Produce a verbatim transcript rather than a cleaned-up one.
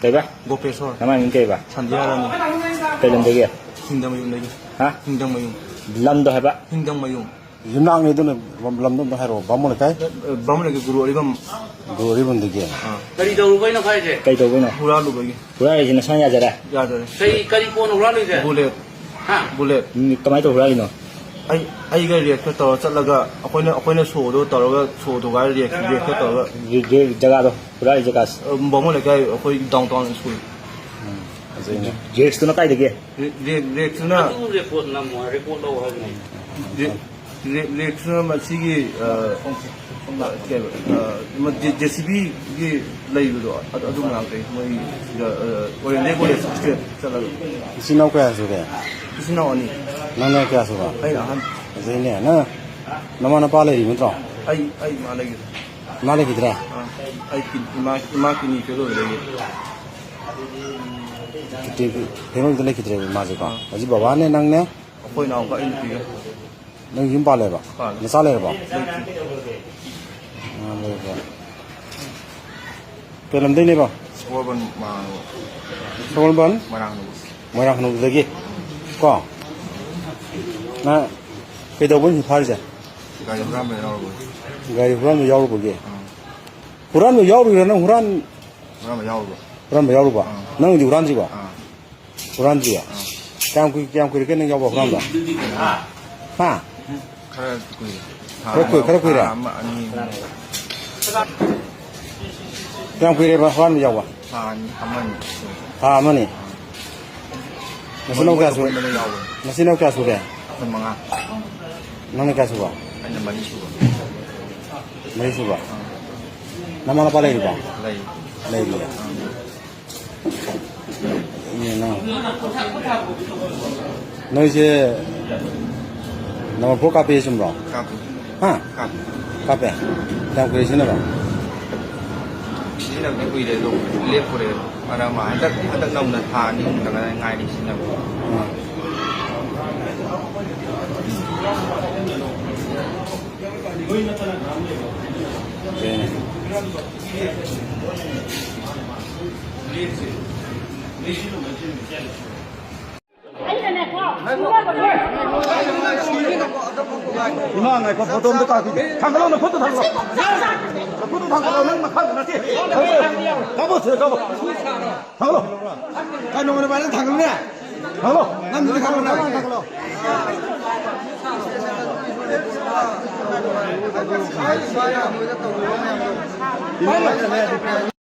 ꯀꯩꯕ? ꯒꯣꯄꯦꯁꯣꯔ꯫ ꯅꯃꯥꯏ ꯃꯤꯡ ꯀꯩꯕ? ꯁꯟꯙ꯭ꯌꯥꯔꯥꯅꯤ꯫ ꯀꯩ ꯂꯝꯗꯒꯤ? ꯍꯤꯡꯗꯝꯃꯌꯨꯝꯗꯒꯤ꯫ ꯍꯥ? ꯍꯤꯡꯗꯝꯃꯌꯨꯝ꯫ ꯂꯝꯗꯣ ꯍꯥꯏꯕ? ꯍꯤꯡꯗꯝꯃꯌꯨꯝ꯫ ꯌꯨꯝꯅꯥꯛꯅꯤ ꯑꯗꯨꯅ ꯂꯝꯗꯣ ꯑꯝꯇ ꯍꯥꯏꯔꯛꯑꯣ, ꯕꯥꯃꯣꯟ ꯂꯩꯀꯥꯏ? ꯑ, ꯕꯥꯃꯣꯟ ꯂꯩꯀꯥꯏ ꯒꯨꯔꯨ ꯑꯔꯤꯕꯝ꯫ ꯒꯨꯔꯨ ꯑꯔꯤꯕꯝꯗꯒꯤ꯫ ꯑꯥ꯫ ꯀꯔꯤ ꯇꯧꯔꯨꯕꯩꯅꯣ ꯍꯥꯏꯁꯦ? ꯀꯩ ꯇꯧꯕꯩꯅꯣ? ꯍꯨꯔꯥꯜꯂꯨꯕꯒꯤ꯫ ꯍꯨꯔꯥꯜꯂꯤꯁꯦ ꯅꯁꯥꯅ ꯌꯥꯖꯔꯦ? ꯌꯥꯖꯔꯦ꯫ ꯀꯩ, ꯀꯔꯤ ꯄꯣꯠꯅꯣ ꯍꯨꯔꯥꯜꯂꯤꯁꯦ? ꯕꯨꯂꯦꯠ꯫ ꯍꯥ? ꯕꯨꯂꯦꯠ꯫ ꯎꯝ, ꯀꯃꯥꯏꯅ ꯇꯧꯔ ꯍꯨꯔꯥꯜꯂꯤꯅꯣ? ꯑꯩ, ꯑꯩꯒ ꯔꯦꯛꯇ ꯇꯧꯔ ꯆꯠꯂꯒ ꯑꯩꯈꯣꯏꯅ, ꯑꯩꯈꯣꯏꯅ ꯁꯣꯗꯣ ꯇꯧꯔꯒ ꯁꯣ ꯊꯨꯒꯥꯏꯔ ꯔꯦꯛ, ꯔꯦꯛꯇ ꯇꯧꯔꯒ꯫ ꯔꯦ-, ꯔꯦ-, ꯖꯒꯥꯗꯣ, ꯍꯨꯔꯥꯜꯂꯤ ꯖꯒꯥꯁꯦ꯫ ꯑ, ꯕꯥꯃꯣꯟ ꯂꯩꯀꯥꯏ ꯑꯩꯈꯣꯏ downtown school꯫ ꯎꯝ, ꯐꯖꯩꯅꯦ꯫ ꯔꯦꯛꯁꯇꯨꯅ ꯀꯥꯏꯗꯒꯤ? ꯔꯦ-, ꯔꯦꯛ-, ꯔꯦꯛꯇꯨꯅ ꯑꯗꯨ ꯔꯦꯀꯣꯔꯠ ꯅꯝꯃꯣ, ꯔꯦꯀꯣꯔꯠ ꯂꯧ ꯍꯥꯏꯕꯅꯦ꯫ ꯔꯦꯛ-, ꯔꯦꯛ-, ꯔꯦꯛꯁꯤꯅ ꯃꯁꯤꯒꯤ, ꯑ, ꯀꯩ ꯍꯥꯏꯕ, ꯑ, ꯃ-, ꯖꯦ-, JCB ꯒꯤ ꯂꯩꯕꯗꯣ, ꯑꯗꯨ, ꯑꯗꯨ ꯃꯅꯥꯛꯇꯩ ꯃꯣꯏ ꯁꯤꯗ, ꯑ, ꯑꯣꯔꯦꯟꯗꯦ ꯀꯣꯂꯦꯖ ꯍꯣꯁꯇꯦꯜ ꯆꯠꯂꯒ꯫ ꯏꯆꯤꯟ ꯏꯅꯥꯎ ꯀꯌꯥ ꯁꯨꯒꯦ? ꯏꯆꯤꯟ ꯏꯅꯥꯎ ꯑꯅꯤ꯫ ꯅꯪꯅ ꯀꯌꯥ ꯁꯨꯕ? ꯑꯩꯅ ꯑꯍꯟ꯫ ꯑꯗꯨꯅꯦ, ꯅꯪ ꯅꯃꯥ ꯅꯄꯥ ꯂꯩꯔꯤꯕ ꯅꯠꯇ꯭ꯔꯣ? ꯑꯩ, ꯑꯩ ꯏꯃꯥ ꯂꯩꯈꯤꯗ꯭ꯔꯦ꯫ ꯏꯃꯥ ꯂꯩꯈꯤꯗ꯭ꯔꯦ? ꯑꯥ, ꯑꯩ ꯀꯤ-, ꯏꯃꯥ, ꯏꯃꯥ ꯀꯤꯗꯅꯤ ꯐꯦꯜ ꯑꯣꯏꯕꯗꯒꯤ꯫ ꯀꯤꯗꯅꯤ ꯐꯦꯜ ꯑꯣꯏꯕꯗ ꯂꯩꯈꯤꯗ꯭ꯔꯦꯕ ꯏꯃꯥꯁꯦꯀꯣ? ꯑꯥ꯫ ꯍꯧꯖꯤꯛ ꯕꯕꯥꯅꯦ, ꯅꯪꯅꯦ? ꯑꯩꯈꯣꯏ ꯏꯅꯥꯎꯄꯥ ꯑꯩ ꯅꯨꯄꯤꯒ꯫ ꯅꯪ ꯌꯨꯝ ꯄꯥꯜꯂꯦꯕ? ꯄꯥꯜꯂꯦ꯫ ꯅꯆꯥ ꯂꯩꯔꯕꯣ? ꯂꯩꯇ꯭ꯔꯤ꯫ ꯑꯉꯥꯡ ꯂꯩꯔꯕꯣ? ꯀꯩ ꯂꯝꯗꯩꯅꯦꯕ? ꯁꯒꯣꯜꯕꯟ ꯃꯣꯏꯔꯥꯡ꯫ ꯁꯒꯣꯜꯕꯟ? ꯃꯣꯏꯔꯥꯡ꯫ ꯃꯣꯏꯔꯥꯡ ꯍꯅꯨꯕꯗꯒꯤ꯫ ꯀꯣ? ꯅꯪ ꯀꯩꯗꯧꯕꯩ ꯍꯧꯖꯤꯛ ꯐꯥꯔꯤꯁꯦ? ꯒꯥꯔꯤ ꯍꯨꯔꯥꯟꯕ ꯌꯥꯎꯔꯨꯕꯒꯤ꯫ ꯒꯥꯔꯤ ꯍꯨꯔꯥꯟꯕ ꯌꯥꯎꯔꯨꯕꯒꯤ? ꯑꯥ꯫ ꯍꯨꯔꯥꯟꯕ ꯌꯥꯎꯔꯨꯏꯔꯥ ꯅꯪ ꯍꯨꯔꯥꯟ-, ꯍꯨꯔꯥꯟꯕ ꯌꯥꯎꯔꯨꯕ꯫ ꯍꯨꯔꯥꯟꯕ ꯌꯥꯎꯔꯨꯕ? ꯑꯥ꯫ ꯅꯪꯗꯤ ꯍꯨꯔꯥꯟꯗ꯭ꯔꯤꯕ? ꯑꯥ꯫ ꯍꯨꯔꯥꯟꯗ꯭ꯔꯤꯌꯦ? ꯑꯥ꯫ ꯀꯌꯥꯝ ꯀꯨꯏ-, ꯀꯌꯥꯝ ꯀꯨꯏꯔꯒꯦ ꯅꯪ ꯌꯥꯎꯕ ꯍꯨꯔꯥꯟꯕ? ꯍꯥ? ꯈꯔ ꯀꯨꯏꯔꯦ꯫ ꯊꯥ ꯈꯔ ꯀꯨꯏ-, ꯑꯃ, ꯈꯔ ꯀꯨꯏꯔꯦ? ꯊꯥ ꯑꯃ, ꯑꯅꯤ꯫ ꯀꯌꯥꯝ ꯀꯨꯏꯔꯦꯕ ꯍꯨꯔꯥꯟꯕ ꯌꯥꯎꯕ? ꯊꯥ ꯑꯅꯤ, ꯑꯃ, ꯑꯅꯤ꯫ ꯊꯥ ꯑꯃꯅꯤ? ꯅꯆꯤꯟ ꯅꯅꯥꯎ ꯀꯌꯥ ꯁꯨ-, ꯃꯣꯏ ꯄꯨꯟꯕꯗ ꯌꯥꯎꯕꯅꯤ꯫ ꯅꯆꯤꯟ ꯅꯅꯥꯎ ꯀꯌꯥ ꯁꯨꯒꯦ? ꯑꯩꯈꯣꯏ ꯃꯉꯥ꯫ ꯅꯪꯅ ꯀꯌꯥ ꯁꯨꯕ? ꯑꯩꯅ ꯃꯔꯤ ꯁꯨꯕ꯫ ꯃꯔꯤ ꯁꯨꯕ? ꯑꯥ꯫ ꯅꯃꯥ ꯅꯄꯥ ꯂꯩꯔꯤꯕꯣ? ꯂꯩ꯫ ꯂꯩꯔꯤꯌꯦ꯫ ꯑꯥ꯫ ꯏꯅꯦ, ꯅꯪ꯫ ꯅꯣꯏꯁꯦ ꯅꯝꯕꯔ ꯐꯣꯔ ꯀꯥꯞꯄꯦ, ꯆꯨꯝꯕ꯭ꯔꯣ? ꯀꯥꯞꯄꯦ꯫ ꯍꯥ? ꯀꯥꯞꯄꯦ꯫ ꯀꯥꯞꯄꯦ? ꯀꯌꯥꯝ ꯀꯨꯏꯔꯦ ꯁꯤꯖꯤꯟꯅꯕ? ꯁꯤꯖꯤꯟꯅꯕꯗꯤ ꯀꯨꯏꯔꯦ, ꯑꯗꯣ ꯂꯦꯞꯄꯨꯔꯦ꯫ ꯃꯔꯛ ꯑꯃ ꯍꯟꯗꯛ, ꯍꯟꯗꯛ ꯅꯧꯅ ꯊꯥ ꯑꯅꯤ ꯑꯍꯨꯝꯗ ꯉꯥꯏꯔꯤ ꯁꯤꯖꯤꯟꯅꯕ꯫ ꯑꯥ꯫ ꯐꯩꯅꯦ꯫ ꯏꯃꯥ, ꯉꯥꯏꯈꯣ, ꯐꯣꯇꯣ ꯑꯝꯇ ꯀꯥꯞꯈꯤꯒꯦ꯫ ꯊꯥꯡꯒꯠꯂꯣ, ꯅꯈꯨꯠꯇꯣ ꯊꯥꯡꯒꯠꯂꯣ꯫ ꯅꯈꯨꯠꯇꯣ ꯊꯥꯡꯒꯠꯂꯣ, ꯅꯪ ꯃꯈꯥꯗ ꯅꯠꯇꯦ꯫ ꯊꯥꯡꯒꯠꯂꯣ꯫ ꯀꯥꯞꯄꯣ, ꯁꯤꯗ ꯀꯥꯞꯄꯣ꯫ ꯊꯥꯡꯒꯠꯂꯣ꯫ ꯀꯩꯅꯣ, ꯅꯪ ꯊꯥꯡꯒꯠꯂꯨꯅꯦ꯫ ꯊꯥꯡꯒꯠꯂꯣ꯫ ꯅꯪꯗꯨꯗꯤ ꯊꯥꯡꯒꯠꯂꯣ, ꯅꯪ ꯊꯥꯡꯒꯠꯂꯣ꯫ ꯏꯃꯥ꯫